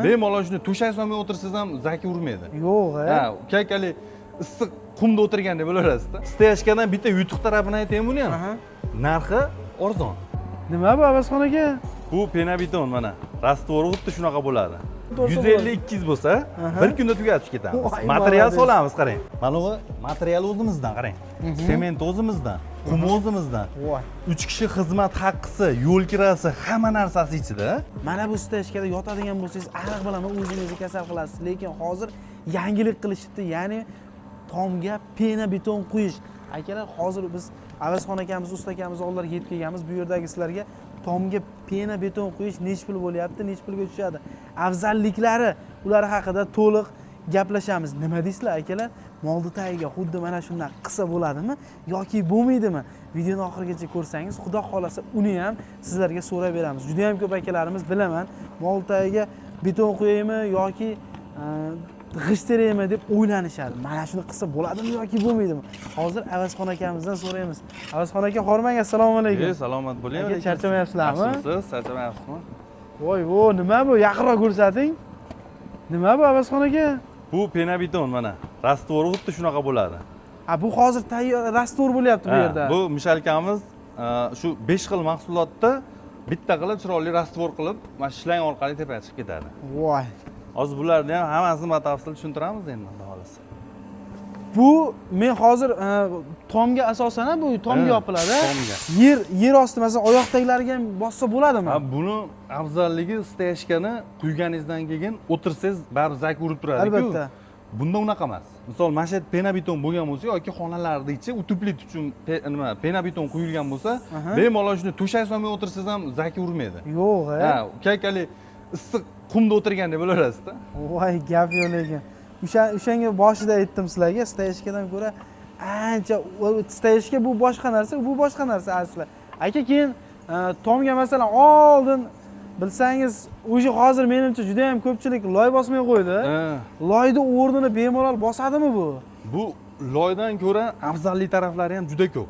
Bemalol shuni to'shak solmay o'tirsangiz ham zaki urmaydi. Yo'q, Ha, kakali issiq qumda o'tirgandek bo'laverasizda. Стояшка dan bitta yutuq tarafini aytaymi buni ham? Aha. Narxi arzon. Nima bu, Avazxon aka? Bu пенобетон, mana. Раствор i xuddi shunaqa bo'ladi. To'g'ri. 150-200 bo'lsa, bir kunda tugatib ketamiz. Voy, Material молодец. solamiz, qarang. Mana bu material o'zimizdan, qarang. Sement o'zimizdan, qum o'zimizdan. Voy. 3 kishi xizmat haqqisi, yo'l kirasi, hamma narsasi ichida. Mana bu стояшка da yotadigan bo'lsangiz, aniq bilaman, o'zingizni kasal qilasiz. Lekin hozir yangilik qilishibdi, ya'ni tomga пенобетон quyish. Akalar, hozir biz Avazxon akamiz, usta akamiz oldilariga yetib kelganmiz. Bu yerdagi sizlarga tomga пенобетон quyish nechi pul bo'lyapti, nechi pulga tushadi, afzalliklari, ular haqida to'liq gaplashamiz. Nima deysizlar, akalar? Molni tagiga xuddi mana shundan qilsa bo'ladimi yoki bo'lmaydimi? Videoni oxirigacha ko'rsangiz, xudo xohlasa, uni ham sizlarga so'rab beramiz. Juda ham ko'p akalarimiz, bilaman, mol tagiga beton quyaymi yoki g'isht teraymi deb o'ylanishadi. Mana shuni qilsa bo'ladimi yoki bo'lmaydimi? Hozir Avazxon akamizdan so'raymiz. Avazxon aka, hormang, assalomu alaykum. E, salomat bo'ling. Aka, charchamayapsizlarmi? Yaxshimisiz? Charchamayapsizmi? Voy, vo, nima bu? Yaqinroq ko'rsating. Nima bu, Avazxon aka? Bu пенобетон, mana. Раствор i xuddi shunaqa bo'ladi. Ha, bu hozir tayyor раствор bo'lyapti bu Ha, yerda. Bu мешалка miz shu 5 xil mahsulotda bitta qilib, chiroyli раствор qilib, mana shu shlang orqali tepaga chiqib ketadi. Voy. Hozir bularni ham hammasini batafsil tushuntiramiz endi, xudo xohlasa. Bu men hozir tomga asosan, ha, bu tomga Ha, yopiladi. Tomga. Yer osti, masalan, oyoq taglariga ham bossa bo'ladimi? Ha, buni afzalligi, стояшка ni quyganingizdan keyin o'tirsangiz, baribir zak urib turadi-ku. Albatta. Bunda unaqa emas. Misol, mana shu yerda пенобетон bo'lgan bo'lsa yoki xonalarni ichi утеплить uchun nima, пенобетон quyilgan bo'lsa, bemalol shuni to'shak solmay o'tirsangiz ham zaki urmaydi. Yo'q, Ha, kakali issiq qumda o'tirgandek bo'laverasizda. Voy, gap yo'q lekin. O'shanga boshida aytdim sizlarga, стояшка dan ko'ra ancha, стояшка bu boshqa narsa, bu boshqa narsa asli. Aka, keyin tomga, masalan, oldin bilsangiz, уже hozir menimcha juda ham ko'pchilik loy bosmay qo'ydi. Loyni o'rnini bemalol bosadimi bu? Bu loydan ko'ra afzalli taraflari ham juda ko'p.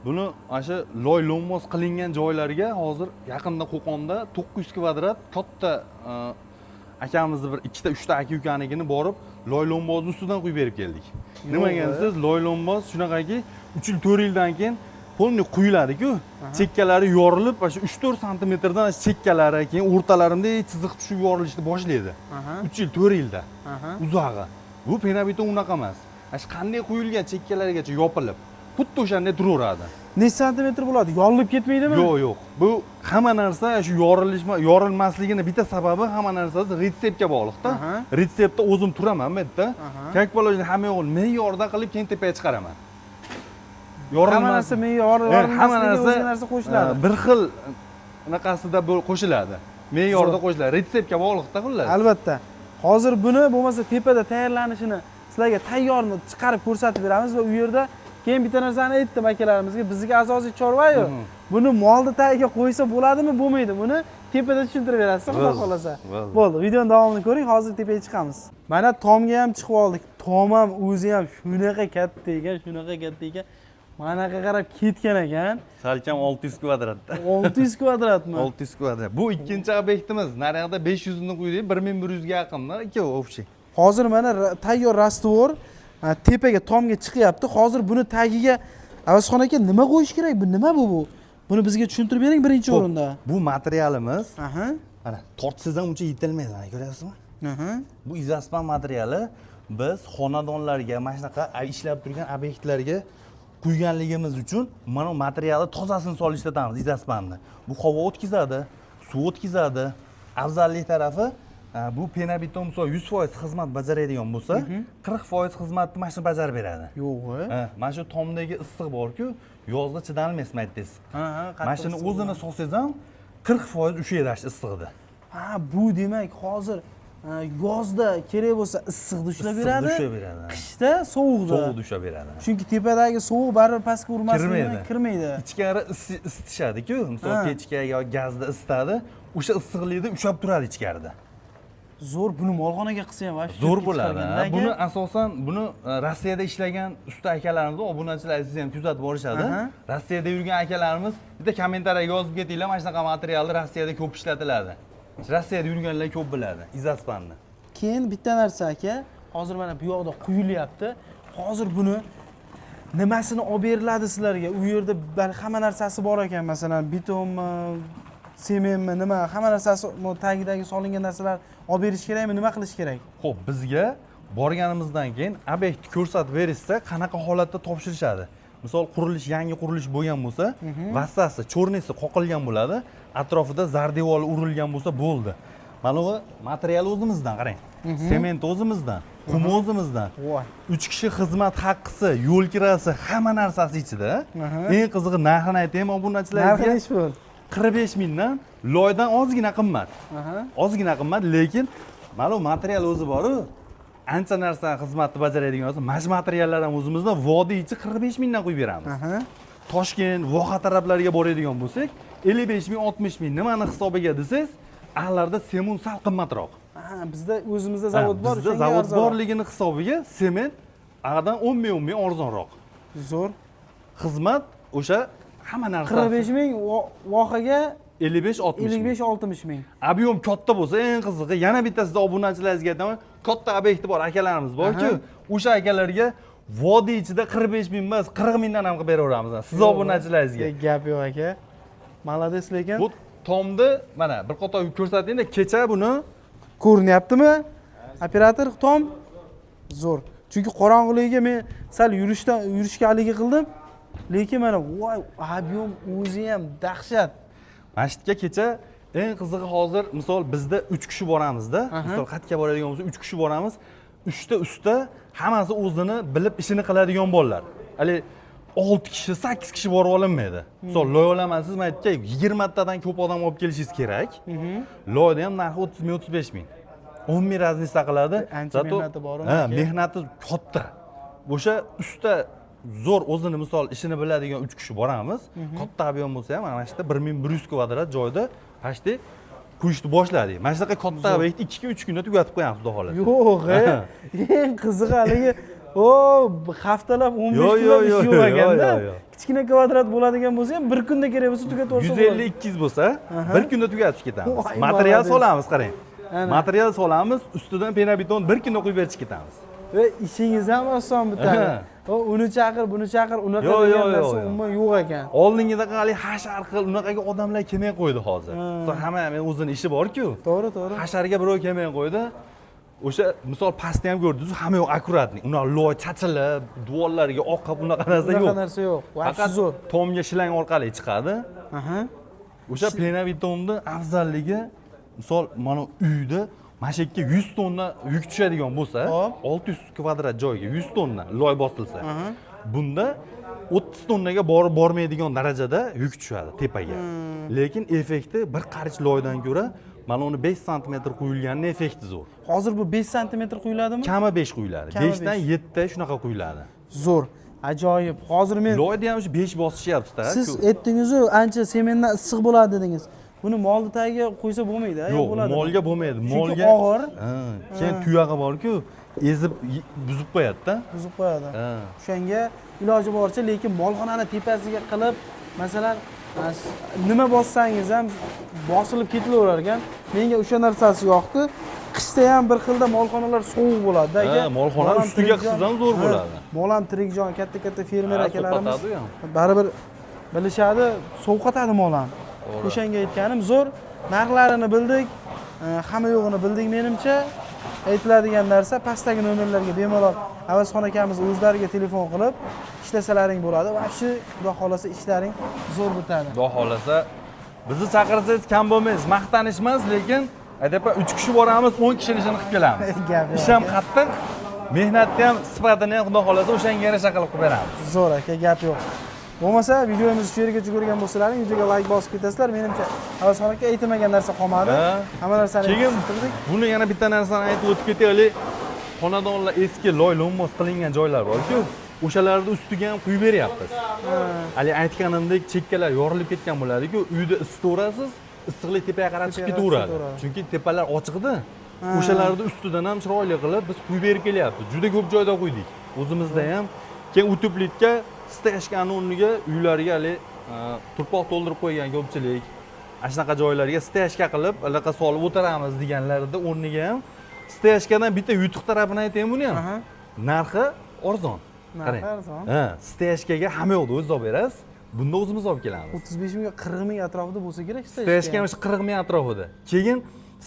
Buni mana shu loy lo'mboz qilingan joylarga, hozir yaqinda Qo'qonda 900 kvadrat katta akamizni, bir ikkita, uchta aka ukanikini borib, loy lo'mbozni ustidan quyib berib keldik. Nimaga desangiz, loy lo'mboz shunaqaki, 3 yil, 4 yildan keyin полный quyiladiku, chekkalari yorilib, mana shu 3-4 santimetrdan chekkalari, keyin o'rtalari bunday chiziq tushib yorilishni boshlaydi 3 yil, 4 yilda uzog'i. Bu пенобетон unaqa emas, mana shu qanday quyilgan, chekkalarigacha yopilib, xuddi o'shanday turaveradi. Necha santimetr bo'ladi? Yorilib ketmaydimi? Yo'q, bu hamma narsa shu yorilish yorilmasligini bitta sababi, hamma narsasi retseptga bog'liqda. Retseptda o'zim turaman bu yerda, как положено, hamma yo'g'ini me'yorda qilib, keyin tepaga chiqaraman. Hamma narsa me'yor, Hamma yorilmasligi narsa o'ziga narsa qo'shiladi. Bir xil anaqasida qo'shiladi, me'yorda Zo'r. qo'shiladi, retseptga bog'liqda xullas. Albatta. Hozir buni bo'lmasa tepada tayyorlanishini sizlarga tayyorni chiqarib ko'rsatib beramiz va u yerda keyin bitta narsani aytdim akalarimizga, bizniki asosiy chorvayu. Buni molni tagiga qo'ysa bo'ladimi, bo'lmaydi? Buni tepada tushuntirib berasiz, xudo Bo'ldi, xohlasa. Bo'ldi. Bo'ldi, videoni davomini ko'ring, hozir tepaga chiqamiz. Mana tomga ham chiqib oldik. Tom ham o'zi ham shunaqa katta ekan, shunaqa katta ekan. Manaqa qarab ketgan ekan. Salkam 600 kvadratda. 600 kvadratmi? 600 kvadrat. Bu ikkinchi obyektimiz. Naryoqda 500 ni quydik, 1100 ga yaqinda, ikkovi общий. Hozir mana tayyor раствор tepaga, tomga chiqyapti. Hozir buni tagiga, Avazxon aka, nima qo'yish kerak? Bu nima bu? Buni bizga tushuntirib bering birinchi Xo'p, o'rinda. Bu materialimiz, mana, tortsangiz ham uncha yetilmaydi, mana, ko'ryapsizmi? Aha. Bu izospan materiali. Biz xonadonlarga, mana shunaqa ishlab turgan obyektlarga quyganligimiz uchun mana bu materialni tozasini solib ishlatamiz, izospanni. Bu havo o'tkazadi, suv o'tkazadi. Afzallik tarafi, bu пенобетон, misol, 100% xizmat bajaradigan bo'lsa, 40% xizmatni mana shu bajarib beradi. Yo'q. Ha, mana shu tomdagi issiq borku, yozda chidalmaysiz mayda issiq. Ha, qattiq Mana shuni issiq o'zini bo'ladi. solsangiz ham 40% ushlaydi shu issig'ida. Ha, bu demak hozir yozda kerak bo'lsa issiqni ushlab Issiqni beradi. Ushlab beradi. Qishda sovuqda. Sovuqda ushlab beradi. Chunki tepadagi sovuq baribir pastga urmasligi Kirmaydi. Kirmaydi. Ichkari isitishadi-ku, misol, pechka yo gazda isitadi, o'sha issiqlikni ushlab turadi ichkarida. Zo'r, buni molxonaga qilsa ham вообще Zo'r bo'ladi. chiqarganda Ha. aka. Buni asosan, buni Rossiyada ishlagan usta akalarimiz, obunachilar siz ham kuzatib borishadi. Rossiyada yurgan akalarimiz bitta kommentariyaga yozib ketinglar, mana shunaqa materialni Rossiyada ko'p ishlatiladi. Rossiyada yurganlar ko'p biladi izaspanni. Keyin bitta narsa aka, hozir mana bu yoqda quyilyapti. Hozir buni nimasini olib beriladi sizlarga? U yerda hamma narsasi bor ekan, masalan, betonmi, sementmi, nima, hamma narsasi tagidagi solingan narsalar olib berish kerakmi, nima qilish kerak? Xo'p, bizga borganimizdan keyin obyektni ko'rsatib berishsa, qanaqa holatda topshirishadi. Misol, qurilish, yangi qurilish bo'lgan bo'lsa, vassasi, чёрный si qoqilgan bo'ladi, atrofida zardevor urilgan bo'lsa bo'ldi. Mana bu material o'zimizdan, qarang. Sement o'zimizdan, qum o'zimizdan. Voy. 3 kishi xizmat haqqisi, yo'l kirasi, hamma narsasi ichida. Eng qizig'i, narxini aytaymi obunachilaringizga? Narxi nechi pul? 45 mingdan, loydan ozgina qimmat. Ozgina qimmat, lekin mana bu material o'zi boru, ancha narsa xizmatni bajaradigan bo'lsa, mana shu materiallar ham o'zimizdan, vodiy ichi 45 mingdan qo'yib beramiz. Toshkent, Voha taraflariga boradigan bo'lsak, 55 ming, 60 ming nimani hisobiga desangiz, ahlarda sement sal qimmatroq. Ha, bizda o'zimizda zavod bor, bizda o'shanga zavod arzonroq. borligini hisobiga sement ag'dan 10 ming, 10 ming arzonroq. Zo'r. Xizmat o'sha hamma narsasi. 45 ming Vohaga 55 60 ming. 55 60 ming. Объем katta bo'lsa, eng qizig'i, yana bitta sizni obunachilaringizga aytaman, katta obyekti bor akalarimiz borku, o'sha akalarga vodiy ichida 45 ming emas, 40 mingdan ham qilib beraveramiz siz obunachilaringizga. Gap yo'q aka. Молодец lekin. Bu tomni mana bir qator ko'rsatingda, kecha buni Ko'rinyaptimi? Operator, tom zo'r. Chunki qorong'uligiga men sal yurishdan yurishga haligi qildim. Lekin mana voy, объем o'zi ham dahshat. Mana shu yerga kecha, eng qizig'i, hozir misol bizda 3 kishi boramizda, misol qayerga boradigan bo'lsa 3 kishi boramiz. Uchta usta, hammasi o'zini bilib ishini qiladigan bolalar. Haligi 6 kishi, 8 kishi borib olinmaydi. Misol, loy olaman, siz mana yerga 20 tadan ko'p odam olib kelishingiz kerak. Loyni ham narxi 30 ming, 35 ming. 10 ming разница qiladi. Ancha mehnati bor uni, Ha, aka. mehnati katta. O'sha usta zo'r, o'zini misol ishini biladigan 3 kishi boramiz. Katta объем bo'lsa ham, mana shu yerda 1100 kvadrat joyda почти quyishni boshladik. Mana shunaqa katta obyektni 2-3 kunda tugatib qo'yamiz, xudo xohlasa. Yo'q, eng qizig'i haligi o haftalab 15 Yo'q, kunlab yo'q, ish yo'q, yo'q ekanda. yo'q, yo'q. Kichkina kvadrat bo'ladigan bo'lsa ham, bir kunda kerak bo'lsa tugatib yuborsa bo'ladi. 150-200 bo'lsa, bir kunda tugatib ketamiz. Voy, Material молодец. solamiz, qarang. Ana. Material solamiz, ustidan пенобетон bir kunda quyib berib ketamiz. Va ishingiz ham oson bitadi. O uni chaqir, buni chaqir, unaqa Yo'q, degan yo'q, narsa yo'q, yo'q. umuman yo'q ekan. Oldingidaqa haligi hashar qil, unaqaga odamlar kelmay qo'ydi hozir. Misol, hamma ham o'zini ishi bor-ku. To'g'ri, to'g'ri. Hasharga birov kelmay qo'ydi. O'sha misol pastni ham ko'rdingiz, hamma yoq аккуратный. Unaqa loy chachilib, devorlarga oqib, unaqa narsa Unaqa yo'q. narsa yo'q. Вообще Faqat zo'r. tomga shlang orqali chiqadi. O'sha пенобетон ni afzalligi, misol, mana uyda mana shu yerga 100 tonna yuk tushadigan bo'lsa, 600 kvadrat joyga 100 tonna loy bosilsa, bunda 30 tonnaga borib bormaydigan darajada yuk tushadi tepaga. Lekin effekti bir qarich loydan ko'ra mana uni 5 santimetr quyilganini effekti zo'r. Hozir bu 5 santimetr quyiladimi? Kami 5 quyiladi. Kami 5 dan 5. 7 ta shunaqa quyiladi. Zo'r. Ajoyib. Hozir men Loyni ham shu 5 bosishyapti-da. Siz aytdingiz-u, ancha sementdan issiq bo'ladi dedingiz. Buni molni tagiga qo'ysa bo'lmaydi, a? Yo'q, Bo'ladimi? Molga bo'lmaydi. Chunki Molga og'ir. Ha, keyin tuyog'i bor-ku, ezib buzib qo'yadi-da. Buzib qo'yadi. Ha. O'shanga iloji boricha, lekin molxonani tepasiga qilib, masalan, nima bossangiz ham bosilib ketilaverar ekan. Menga o'sha narsasi yoqdi. Qishda ham bir xilda molxonalar sovuq bo'ladi aka. Ha, molxona Mol ham ustiga tirik jon. qilsangiz ham zo'r Ha, bo'ladi. mol ham tirik jon, katta-katta fermer Ha, akalarimiz sovqotadi u ham. baribir bilishadi, sovqotadi mol ham. To'g'ri. O'shanga aytganim, zo'r. Narxlarini bildik, hamma yo'g'ini bildik menimcha. Aytiladigan narsa, pastdagi nomerlarga bemalol Avazxon akamiz o'zlariga telefon qilib ishlasalaring bo'ladi. Вообще, xudo xohlasa, ishlaring zo'r bitadi. Xudo xohlasa, bizni chaqirsangiz kam bo'lmaymiz. Maqtanish emas, lekin aytyapman, 3 kishi boramiz, 10 kishini ishini qilib kelamiz. Gap yo'q, Ish ham aka. qattiq, mehnatni ham, sifatini ham xudo xohlasa o'shanga yarasha qilib qilib beramiz. Zo'r aka, gap yo'q. Bo'lmasa videomizni shu yergacha ko'rgan bo'lsalaring, videoga like bosib ketasizlar. Menimcha, Avazxon aka aytilmagan narsa qolmadi. Ha. Hamma narsani Keyin bitirdik. buni yana bitta narsani aytib o'tib ketaylik. Xonadonlar eski loy lo'mboz qilingan joylar bor-ku, o'shalarni ustiga ham quyib beryapmiz. Hali aytganimdek, chekkalar yorilib ketgan bo'ladi-ku, uyda isitaverasiz, issiqlik tepaga qarab chiqib Tepaga ketaveradi. ketaveradi. Chunki tepalar ochiqda. O'shalarni ustidan ham chiroyli qilib biz quyib berib kelyapmiz. Juda ko'p joyda quydik. O'zimizda ham. Keyin утеплить ka стяжка ni o'rniga uylarga hali turpoq to'ldirib qo'ygan ko'pchilik. Ana shunaqa joylarga стяжка qilib, anaqa solib o'tiramiz deganlarida o'rniga ham стяжка dan bitta yutuq tarafini aytaymi buni ham? Aha. Narxi arzon. Narxi Qarang. Arzon. Ha, стяжка ga hamma yoqda o'zingiz olib berasiz. Bunda o'zimiz olib kelamiz. 35 mingga, 40 ming atrofida bo'lsa kerak. Стяжка ham o'sha 40 ming atrofida. Keyin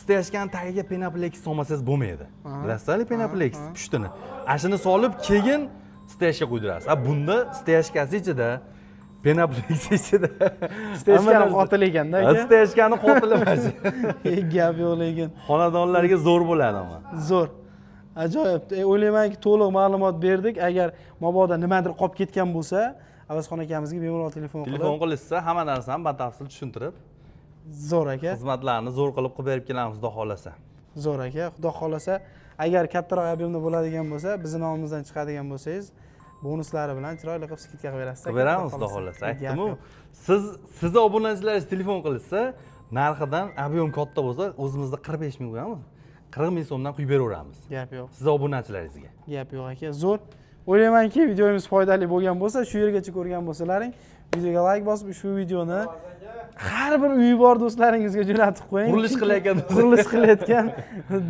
стяжка ni tagiga пеноплэкс solmasangiz bo'lmaydi. Bilasizlar, пеноплэкс pushtini. Ana shuni solib, keyin стяжка quydirasiz. A bunda стяжка si ichida, пеноплэкс ichida. Стяжка ni qotili ekanda, aka. Стяжка ni qotili mana shu. Gap yo'q lekin. Xonadonlarga zo'r bo'ladi ama. Zo'r. Ajoyib. O'ylaymanki, to'liq ma'lumot berdik. Agar mabodo nimadir qolib ketgan bo'lsa, Avazxon akamizga bemalol telefon qilib Telefon qilishsa, hamma narsani batafsil tushuntirib, Zo'r, aka. xizmatlarni zo'r qilib qilib berib kelamiz, xudo xohlasa. Zo'r, aka. Xudo xohlasa, agar kattaroq объем da bo'ladigan bo'lsa, bizni nomimizdan chiqadigan bo'lsangiz, bonuslari bilan chiroyli qilib скидка qilib berasiz. Qilib beramiz, xudo xohlasa. Gap Aytdimu, yo'q. Sizni obunachilaringiz telefon qilishsa, narxidan объем katta bo'lsa, o'zimizda 45 ming qo'yamiz, 40 ming so'mdan quyib beraveramiz Gap yo'q. sizni obunachilaringizga. Gap yo'q, aka. Zo'r. O'ylaymanki, videomiz foydali bo'lgan bo'lsa, shu yergacha ko'rgan bo'lsalaring, videoga layk bosib, ushbu videoni har bir uyi bor do'stlaringizga jo'natib qo'ying. Qurilish qilayotgan. Qurilish qilayotgan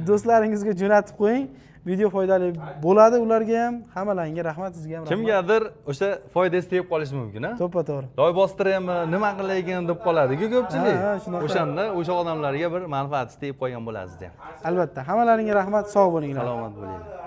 do'stlaringizga jo'natib qo'ying. Video foydali bo'ladi ularga ham. Hammalaringga rahmat, sizga ham rahmat. Kimgadir o'sha foydasi tegib qolishi mumkin, a? To'ppa to'g'ri. Loy bostiraymi, nima qilaykin deb qoladiku ko'pchilik. Ha, shunaqa. O'shanda o'sha odamlarga bir manfaati tegib qolgan bo'ladi sizga ham. Albatta, hammalaringga rahmat, sog' bo'linglar. Salomat bo'linglar.